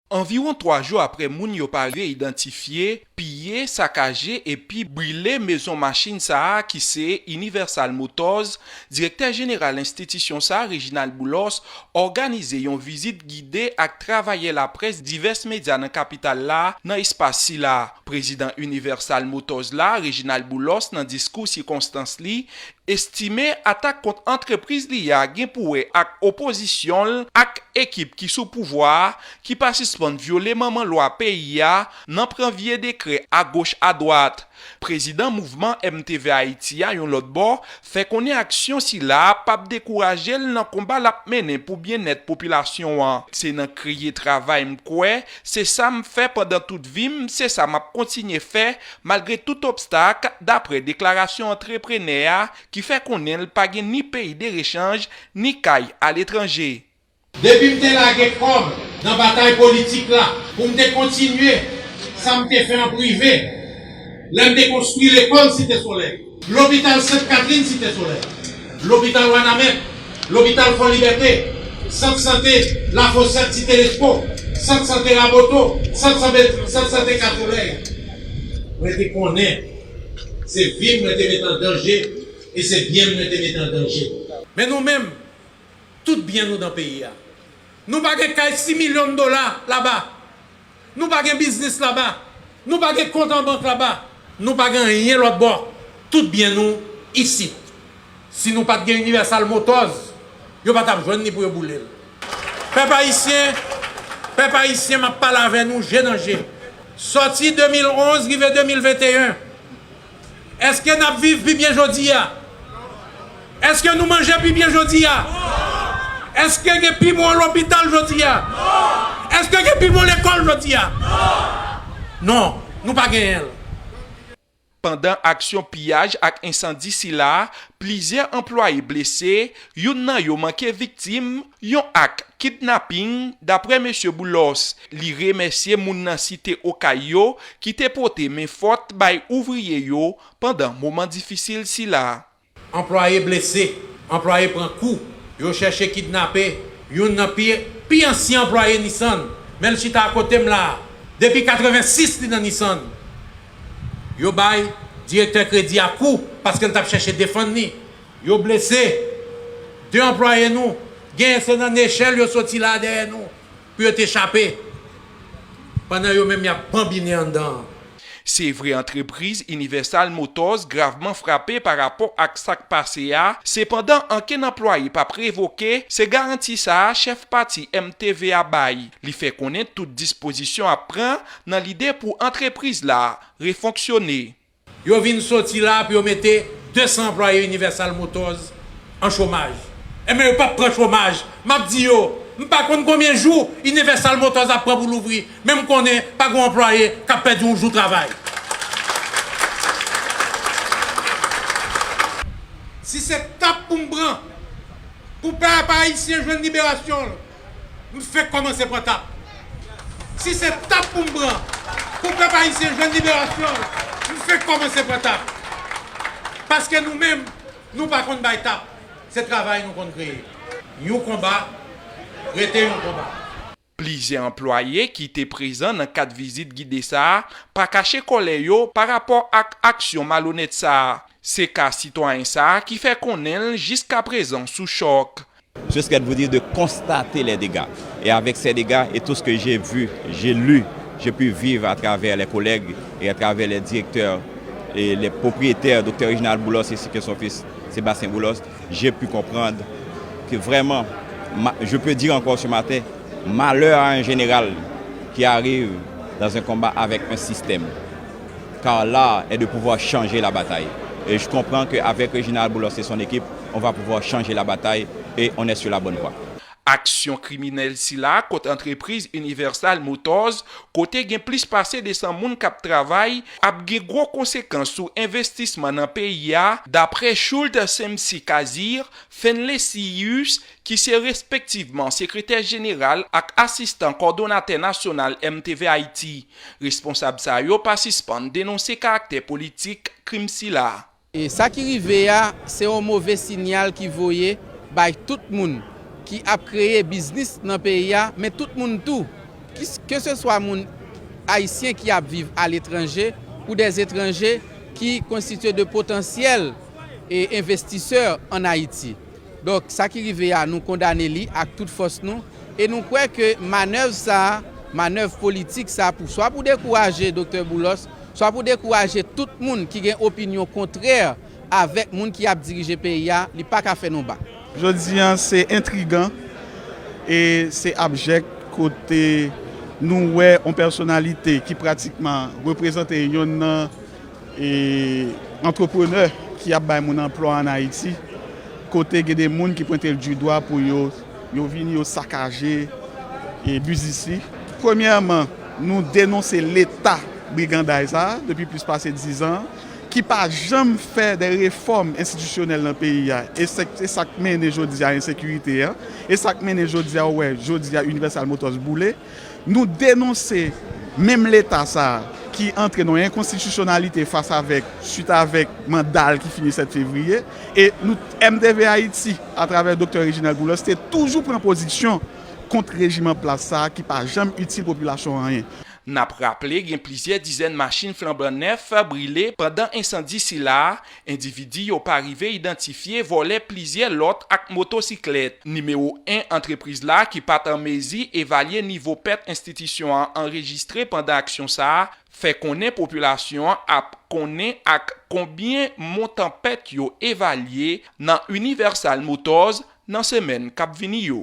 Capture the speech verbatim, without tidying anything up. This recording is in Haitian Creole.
Anviwon twa jou apre moun yo pa rive idantifye, piye, sakaje epi brile mezon machin sa a ki se Universal Motors, direktè jeneral enstitisyon sa a, Reginald Boulos, òganize yon vizit gide ak travayè laprès divès medya nan kapital la nan espas sila. Prezidan Universal Motors la, Reginald Boulos, nan diskou sikonstans li, estime atak kont antrepriz li a gen pou wè ak opozisyon l ak ekip ki sou pouvwa a ki pa sispann vyole manman lwa peyi a nan pran vye dekrè agoch adwat. Prezidan mouvman M T V Ayiti a, yon lòt bò, fè konnen aksyon sila a p ap dekouraje l nan konba l ap mennen pou byennèt popilasyon an. Se nan kreye travay m kwè, se sa m fè pandan tout vi m, se sa m ap kontinye fè, malgre tout obstak, dapre deklarasyon antreprenè a ki fè konnen l pa gen ni peyi de rechanj, ni kay aletranje. Depi m te lage kò m nan batay politik la, pou m te kontinye sa m te fè an prive, lè m te konstwi lekòl Site Solèy, lopital Sent Katlin Site Solèy, lopital Wanament, lopital Fò Libète, sant sante Lafosèt Site Lespo, sant sante Raboto, sant sante, sant sante Kasolèy. Mwen te konnen se vi m mwen te met an danje e se byen m mwen te met an danje. Men nou menm, tout byen nou nan peyi a. Nou pa gen kay sis milyon dola laba. Nou pa gen biznis laba. Nou pa gen kont an bank laba. Nou pa gen anyen lòt bò. Tout byen nou isit. Si nou pa t gen Universal Motors, yo pa t ap jwenn li pou yo boule l. Pèp ayisyen, pèp ayisyen, m ap pale avè nou je nan je. Sòti de mil onz rive de mil venteyen, èske n ap viv pi byen jodi a? Èske nou manje pi byen jodi a? Èske gen pi bon lopital jodi a? Èske gen pi bon lekòl jodi a? Non, nou pa genyen l. Pandan aksyon piyaj ak ensandi sila, plizyè anplwaye blese, youn nan yo manke viktim yon ak kidnaping, dapre mesye Boulos. Li remèsye moun nan Site Okay yo ki te pote men fòt bay ouvriye yo pandan moman difisil sila. Anplwaye blese, anplwaye pran kou, yo chèche kidnape youn nan pi, pi ansyen anplwaye Nissan, men l chita akote m la a. Depi katrevensis li nan Nissan. Yo bay direktè kredi a kou paske l t ap chèche defann li. Yo blese de anplwaye nou, genyen se nan nechèl yo soti la a dèyè nou pou yo te chape, pandan yo menm y ap banbinen anndan an. Se vre, antrepriz Universal Motors gravman frape pa rapò ak sa k pase a, sepandan ankenn anplwaye p ap revoke, se garanti sa a chèf pati M T V a bay. Li fè konnen tout dispozisyon ap pran nan lide pou antrepriz la refonksyone. Yo vin soti la pou yo mete de san anplwaye Universal Motors an chomaj. Enben, yo p ap pran chomaj. M ap di yo, m pa konn konbyen jou Universal Motors ap pran pou louvri, men m konnen pa gen yon anplwaye k ap pèdi yon jou travay. Si se tap pou m pran, pou pèp ayisyen jwenn liberasyon l, m fenk kòmanse pran tap. Si se tap pou m pran, pou pèp ayisyen jwenn liberasyon l, m fenk kòmanse pran tap. Paske nou menm, nou pa konn bay tap. Se travay nou konn kreye. Yon konba rete yon konba. Plizyè anplwaye ki te prezan nan kad vizit gide sa a pa kache kòlè yo pa rapò ak aksyon malonèt sa a. Se ka sitwayen sa a ki fè konnen l jiskaprezan sou chòk. Je souhaite vous dire de constater les dégâts. Et avec ces dégâts et tout ce que j'ai vu, j'ai lu, j'ai pu vivre à travers les collègues et à travers les directeurs et les propriétaires, Docteur Réginald Boulos ainsi que son fils Sébastien Boulos, j'ai pu comprendre que vraiment, ma- je peux dire encore ce matin, malheur à un général qui arrive dans un combat avec un système. Car l'art est de pouvoir changer la bataille. Et je comprends qu'avec Réginald Boulos et son équipe, on va pouvoir changer la bataille et on est sur la bonne voie. Aksyon kriminèl sila kont antrepriz Universal Motors, kote gen plis pase de san moun k ap travay, ap gen gwo konsekans sou envestisman nan peyi a, dapre Schultz Semsi Kazir, Fenley Sius, ki se respektivman sekretè jeneral ak asistan kòdonatè nasyonal M T V Ayiti. Responsab sa yo pa sispann denonse karaktè politik krim sila. E sa ki rive a, se yon move sinyal ki voye bay tout moun ki ap kreye biznis nan peyi a, men tout moun tou Ki- Keseswa moun ayisyen ki ap viv aletranje ou dèzetranje ki konstitye de potansyèl e envestisè ann Ayiti. Donk, sa ki rive a, nou kondane li ak tout fòs nou e nou kwè ke manèv sa a, manèv politik sa a, pou swa pou dekouraje Doktè Boulos, swa pou dekouraje tout moun ki gen opinyon kontrè avèk moun ki ap dirije peyi a, li pa ka fè nou bak. Jodi a, se entrigan e se abjèk kote nou wè yon pèsonalite ki pratikman reprezante yonn nan e, antreprenè ki ap bay moun anplwa ann Ayiti, kote gen de moun ki pwente l di dwa pou yo, yo vini, yo sakaje e biznis li. Premyèman, nou denonse leta briganday sa a depi plis pase diz an, ki pa janm fè de refòm enstitisyonèl nan peyi a. E se e sa k mennen jodi a ensekirite an. E sa k mennen jodi a, ou wè, jodi a Universal Motors boule. Nou denonse menm leta sa a ki antre nan enkonstitisyonalite fas avèk, swit avèk manda l ki fini sèt fevriye. E nou, M T V Ayiti, atravè Doktè Reginald Boulos, te toujou pran pozisyon kont rejim an plas sa a ki pa janm itil popilasyon an anyen. N ap raple, gen plizyè dizèn machin flanban nèf brile pandan ensandi sila a. Endividi yo pa rive idantifye vòlè plizyè lòt ak motosiklèt. Nimewo en antrepriz la, ki pa t an mezi evalye nivo pèt enstitisyon an anrejistre pandan aksyon sa a, fè konnen popilasyon an ap konnen ak konbyen montan pèt yo evalye nan Universal Motors nan semèn k ap vini yo.